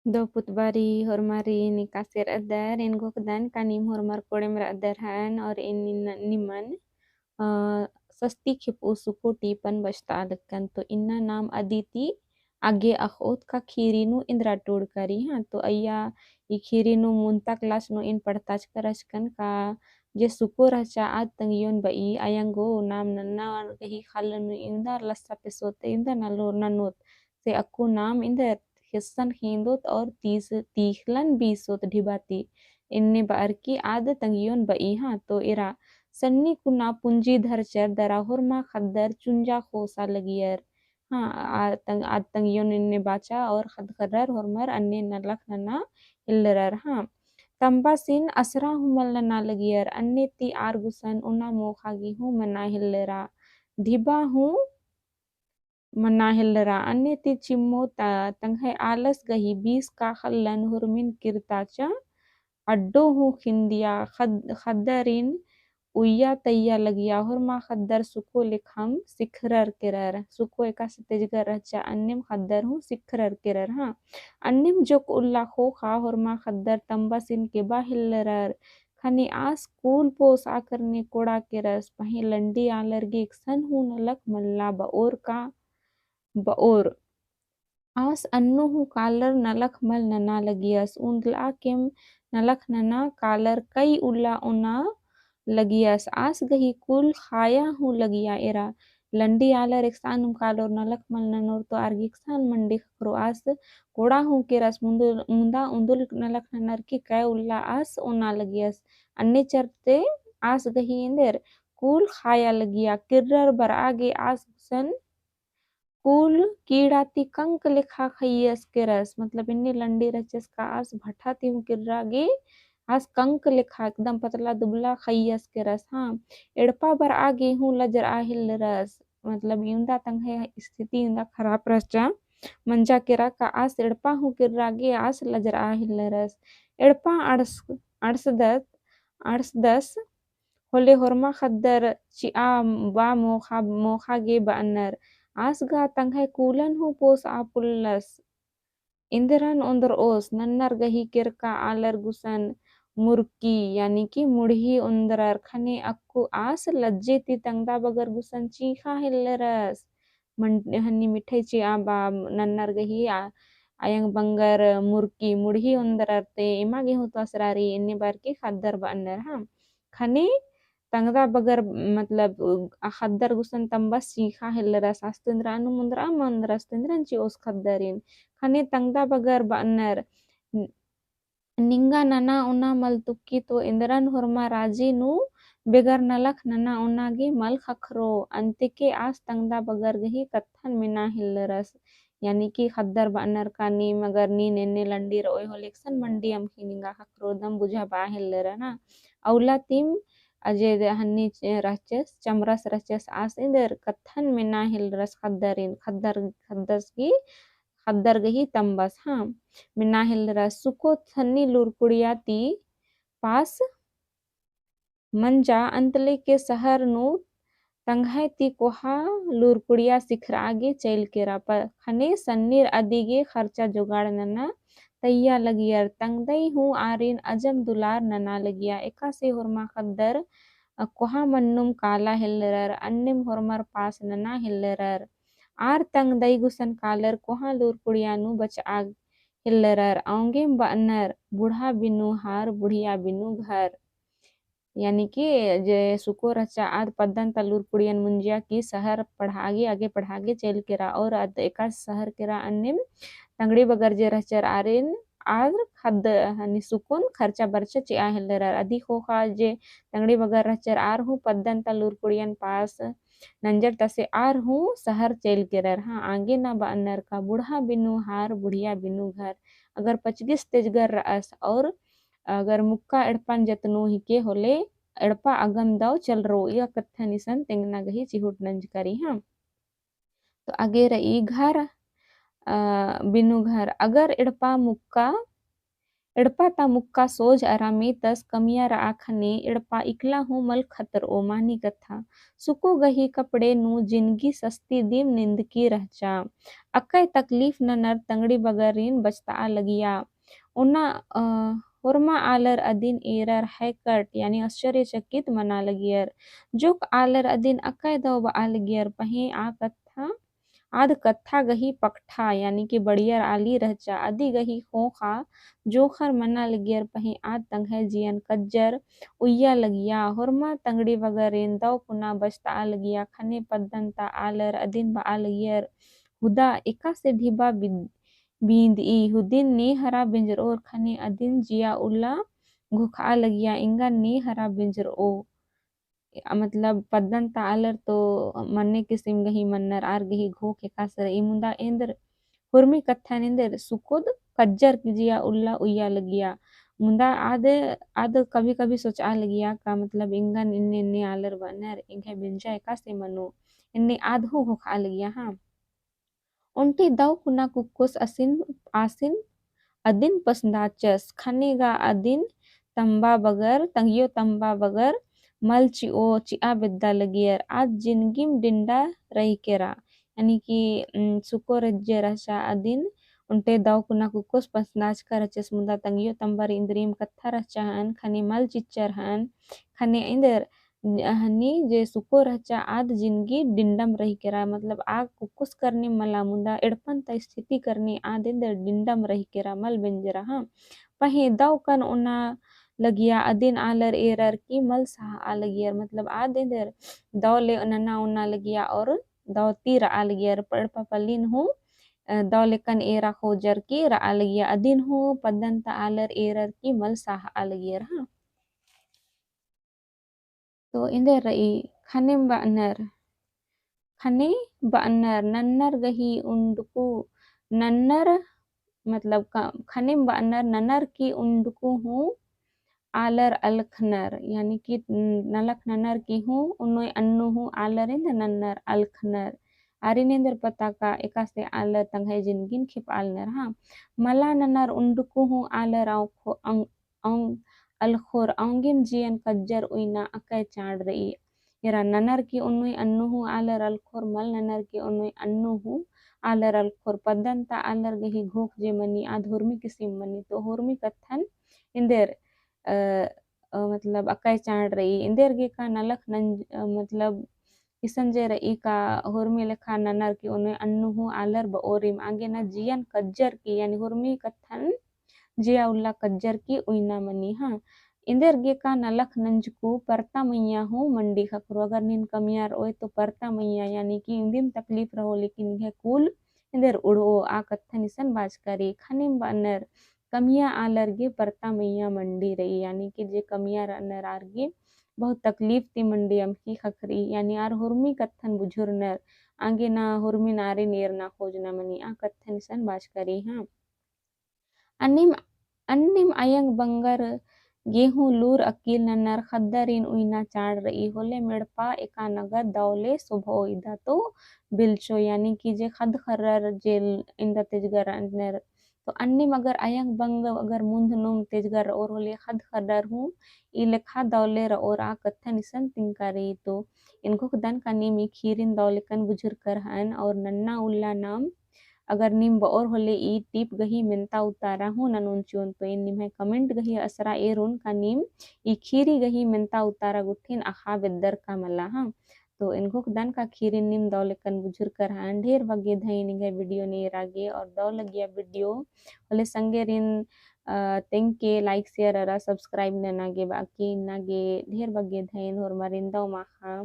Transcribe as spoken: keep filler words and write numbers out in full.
दव पुत बारी होरमारिन एकासे रअदर, एन घोखदन का नीम होरमर कोड़ेम रअदर हन और एन निन-, निमन, अ, सस्ती खेपऊ सुको टीपन बचता लगकन। तो इन्ना नाम अदिती आगे अख़ओत का खीरी नू एन्दरा टूड़का रई, हाँ। तो अइय्या ई खीरी नू मुन्ता class नू एन पढ़ताचका रहचकन का जे सुको रहचा आद तंग्योन बई, अयंगो नाम नन्ना गही ख़ल्ल नू इवंदा लस्सा पेसोत, इवंदा नलो ननोत। से अक्कु नाम एन्देर ख़ेस्सन ख़ेंदोत और तीस, तीख़लन बीसोत ढिबा ती। एन्ने बअर की आद तंग्योन बई, हाँ। तो एरा सन्नी कुना पुंजी धरचर दरा होरमा ख़द्दर चुंजा ख़ोसा लगियर। हाँ, आ तंग-, आद तंग्योन एन्ने बाचा और ख़द्द ख़र्रर होरमर अन्ने नलख नना हेल्लरर, हाँ। तम्बासिन असरा हूँ मल नना लगियर, अन्ने ती आर गुसन ओना मोख़ा गे हूँ मना हेल्लरा। ढिबा हूँ मना हेल्लरा। अन्ने ती चिम्मो ता तंग्है आलस गही बीस काख़ल्लन होरमिन किरताचा अड्डो हूँ खिंदिया ख़द्द-, ख़द्दरिन उइया तइया लगिया होरमा ख़द्दर सुको लेखम सिखरर केरर। सुको एकासे तेजगर रहचा अन्नेम ख़द्दर हूँ सिखरर केरर, हाँ। अन्नेम जोक उल्ला ख़ोख़ा होरमा ख़द्दर तम्बासिन केबा हेल्लरर। ख़ने आस कुल पोस आकरने कोड़ा केरस, पहें लंडी आलर गे एकसन हूँ नलख मल्ला बओर का बओर। आस अन्नु हूँ कालर नलख मल नना लगियस, उन्दला केम नलख नना कालर कई उल्ला ओना लगियस। आस गही कुल ख़ाया हूँ लगिया एरा। लंडी आलर एकसानुम कालोर नलख मल ननोर तो आर गे एकसान मंडी ख़क्खरो। आस कोड़ा हूँ केरस मुन्दुल-, मुन्दा उन्दुल नलख ननर की कै उल्ला आस ओना लगियस। अन्ने चरते आस गही एन्देर कुल ख़ाया लगिया। किर्रर बरआ गे आस गुसन कुल कीड़ा ती कंक लेखा ख़इयस केरस, मतलब एन्ने लंडी रहचस का आस भट्ठा ती हूँ किर्रा गे आस कंक लेखा एकदम पतला दुबला ख़इयस केरस, हाँ। एड़पा बरआ गे हूँ लजरआ हेल्लरस, मतलब इवंदा तंग्है स्थिति इवंदा खराब रहचा, मंजा केरा का आस एड़पा हूँ किर्रा गे आस लजरआ हेल्लरस। एड़पा अंड़स-, अंड़सदत, अंड़सदस होले होरमा ख़द्दर चिआ बा मोख़ा, मोख़ा गे बअनर। आस गा तंग्है कुलन हूँ पोसआ पोल्लस। एन्देरन ओन्दरओस, नन्नर गही केरका आलर गुसन मुरकी, यानी कि मुड़ही ओन्दरर। ख़ने अक्कु आस लज्जे ती तंगदा बगर गुसन चींख़ा हेल्लरस। मन-, हन्नी मिठाई चिआ बा नन्नर गही आ-, अयंग बंगर मुरकी मुड़ही ओन्दरर ते एमा गे हूँ तो असरारी एन्ने बअर की ख़द्दर बअनर, हाँ। ख़ने तंगदा बगर, मतलब, आ ख़द्दर गुसन तम्बस चींख़ा हेल्लरस, आस तो एन्दरा अन्नु मुन्दरा मन्दरस, तो एन्दरन चिओस ख़द्दरिन। ख़ने तंगदा बगर बअनर, निंगा नना ओना मल तुक्की तो एन्दरन होरमा राजी नू बेगर नलख नना ओना गे मल ख़क्खरो। अन्ते के आस तंगदा बगर गही कत्थन मेना हेल्लरस। यानी कि ख़द्दर बअनर का नीम अगर नीन एन्ने लंडी रओय होले एकसन मंडी अमख़ी निंगा ख़क्खरो दम बुझाबआ हेल्लरर ना। अउला तिम अजे हन्नी रहचस, चमरस रहचस आस एन्देर कत्थन मेना हेल्लरस ख़द्दरिन, ख़द्दर, ख़द्दस गही ख़द्दर गही तम्बस, हाँ, मेना हेल्लरस। सुको सन्नी लूरकुड़िया ती पास मंजा, अन्तले के सहर नू तंग्है ती कोहा लूरकुड़िया सिखरआ गे चइल केरा। प-, ख़ने सन्नीर अदी गे खर्चा जोगाड़ नना तइया लगियर। तंगदई हूँ आरिन अजम दुलार नना लगिया। एकासे होरमा ख़द्दर, अ, कोहा मन्नुम काला हेल्लरर, अन्नेम होरमर पास नना हेल्लरर। आर तंगदई गुसन कालर कोहा लूरकुड़िया नू बचआ हेल्लरर, औंगेम बअनर, बूढ़ा बिनु हार, बुढ़िया बिनु घर। यानी कि जे सुको रहचा आद पद्दन ता लूरकुड़ियन मुंजिया कि सहर पढ़आ गे, आगे पढ़आ गे चइल केरा और अद एका सहर केरा अन्नेम तंगड़ी बगर जे रहचर आरिन आर ख़द्द हनी सुकोन खर्चा बरचा चिआ हेल्लरर। अदी ख़ोख़ा जे तंगड़ी बगर रहचर आर हूँ पद्दन ता लूरकुड़ियन पास नंजर तसे आर हूँ सहर चइल केरर। हाँ, आगे ना बअनर का बूढ़ा बिनु हार, बुढ़िया बिनु घर। अगर पचगिस तेजगर रअस और अगर मुक्का एड़पन जतनो हिके होले एड़पा अगम दव चलरो, इया कत्थन इसन तेंगना गही चिहुट नंजका रई, हाँ। तो आगे रई घर, अ, बिनु घर। अगर एड़पा मुक्का एड़पा ता मुक्का सोझ अरा मेतस कमिया र'आ ख़ने एड़पा इकला हूँ मल ख़तर'ओ मानी कत्था। सुको गही कपड़े नू जिनगी सस्ती दिम निंदकी रहचा। अकय तकलीफ ननर तंगड़ी बगरिन बचत'आ लगिया। ओना, अ, होरमा आलर अदिन एरर हैकट यानी आश्चर्यचकित मना लगियर। जोक आलर अदिन अकय दव ब'आ लगियर पहें आ कत्था आद कत्था गही पकठा यानी कि बढ़ियर आली रहचा। अदी गही ख़ोख़ा जोंख़र मना लगियर पहें आद तंग्है जियन कज्जर उइया लगिया। होरमा तंगड़ी बगरिन दव कुना बचत'आ लगिया ख़ने पद्दन ता आलर अदिन ब'आ लगियर हुदा एकासे ढिबा बिद-, बींद'ई हुदिन ने हरा बेंजर'ओर ख़ने अदिन जिया उल्ला घोख'आ लगिया एंगन ने हरा बेंजर'ओ। अ, मतलब पद्दन ता आलर तो मन्ने किसिम गही मन्नर आर गही घोख एकासे र'ई मुदा एन्देर हुरमी कत्थन एन्देर सुकोद कज्जर की जिया उल्ला उइया लगिया। मुदा आद, आद कभी-कभी सोच'आ लगिया का मतलब एंगन एन्ने एन्ने आलर ब'अनर एंग्है बेंजा एकासे मनो एन्ने आद हूँ घोख'आ लगिया हाँ। ओन्टे दव कुना कुक्कोस असिन, आसिन अदिन पसंदाचस, ख़ने गा अदिन तम्बा बगर, तंग्यो तम्बा बगर मल चि'ओ चि'आ बेद्दा लगियर, आद जिनगिम डिंडा र'ई केरा। यानी कि, उम, सुको रज्जे रहचा अदिन, ओन्टे दव कुना कुक्कोस पसंदाचका रहचस, मुदा तंग्यो तम्बर इन्द्रिम कत्था रहचा हन, ख़ने मल चिच्चर हन, ख़ने इन्दर हनी जे सुको रहचा आद जिनगी डिंडम र'ई केरा, मतलब आ कुक्कोस करनी मला मुदा एड़पन ता स्थिति करनी आद एन्देर डिंडम र'ई केरा मल बेंजरा हाँ। पहें दव कन ओना लगिया अदिन आलर एरर की मल सहा'आ लगियर, मतलब आद एन्देर दव ले नना ओना लगिया और दव ती र'आ लगियर एड़पा पल्लिन हूँ, अ, दव लेकन एरा खोजर की र'आ लगिया अदिन हूँ पद्दन ता आलर एरर की मल सहा'आ लगियर हाँ। तो एन्देर र'ई ख़नेम ब'अनर, ख़ने ब'अनर नन्नर गही उंडकु, नन्नर मतलब क-, ख़नेम ब'अनर ननर की उंडकु हूँ आलर अलख़नर, यानी कि नलख ननर की हूँ उन्नोय अन्नु हूँ आलर एन्देर नन्नर अलख़नर। आरिन एन्देर पता का एकासे आलर तंग्है जिनगिन खेप'आलनर हाँ। मला ननर उंडकु हूँ आलर अँव खो-, अँव अँव अलख़ोर, अँवगिम जियन कज्जर उइना अकय चाड़ र'ई। एरा ननर की उन्नोय अन्नु हूँ आलर अलख़ोर, मल ननर की उन्नोय अन्नु हूँ आलर अलख़ोर। पद्दन ता आलर गही घोख जे मनी आद हुरमी किसिम मनी, तो हुरमी कत्थन एन्देर, अ, अ, मतलब अकय चाड़ र'ई। एन्देर गे का नलख नंज-, अ, मतलब इसन जे र'ई का हुरमी लेखा ननर की उन्नोय अन्नु हूँ आलर ब'ओरिम आगे ना जियन कज्जर की, यानी हुरमी कत्थन जिया उल्ला कज्जर की उइना मनी हाँ। एन्देर गे का नलख नंजकु परता मइय्याँ हूँ मंडी ख़क्खरो। अगर नीन कमिया र'ओय तो परता मइय्याँ, यानी कि इन्दिम तकलीफ र'ओ लेकिन इन्हे कुल एन्देर उड़'ओ, आ कत्थन इसन बाचका र'ई। ख़नेम ब'अनर कमिया आलर गे परता मइय्याँ मंडी र'ई, यानी कि जे कमिया र'अनर आर गे बहुत तकलीफ ती मंडी अमख़ी ख़क्खर'ई, यानी आर हुरमी कत्थन बुझुरनर, आगे ना हुरमिन आरिन एरना खोजना मनी, आ कत्थन इसन बाचका र'ई हाँ। अन्निम, अन्निम अयंग बंगर गे हूँ लूर अकील नन्नर ख़द्दरिन उइना चाड़ र'ई होले मेड़पा एका नगद दव ले सोभ'ओ इदा तो बिल्चो, यानी कि जे ख़द्द ख़र्रर जे इन्दा तेजगर र'अनर। तो अन्निम अगर अयंग बंग अगर मुन्ध नुम तेजगर र'ओर होले ख़द्द ख़र्रर हूँ ई लेखा दव ले र'ओर आ कत्थन इसन तिंका र'ई। तो एन घोखदन का नीम ई खीरिन दव लेकन बुझुरकर हन और नन्ना उल्ला नाम अगर नीम ब'ओर होले ई टीप गही मेन्ता उतारा हूँ ननोन चिओन। तो एन निम्है comment गही असरा एरोन का नीम ई खीरी गही मेन्ता उतारा गुट्ठिन अख़ा बेद्दर का मला हाँ। तो एन घोखदन का खीरिन नीम दव लेकन बुझुरकर हन। ढेर बग्गे धइन निंग्है video ने एरा गे और दव लगिया video होले संगेरिन, अ, तेंगके like share अरा subscribe नना गे बाकी इन्ना गे ढेर बग्गे धइन होरमारिन दव माख़ा।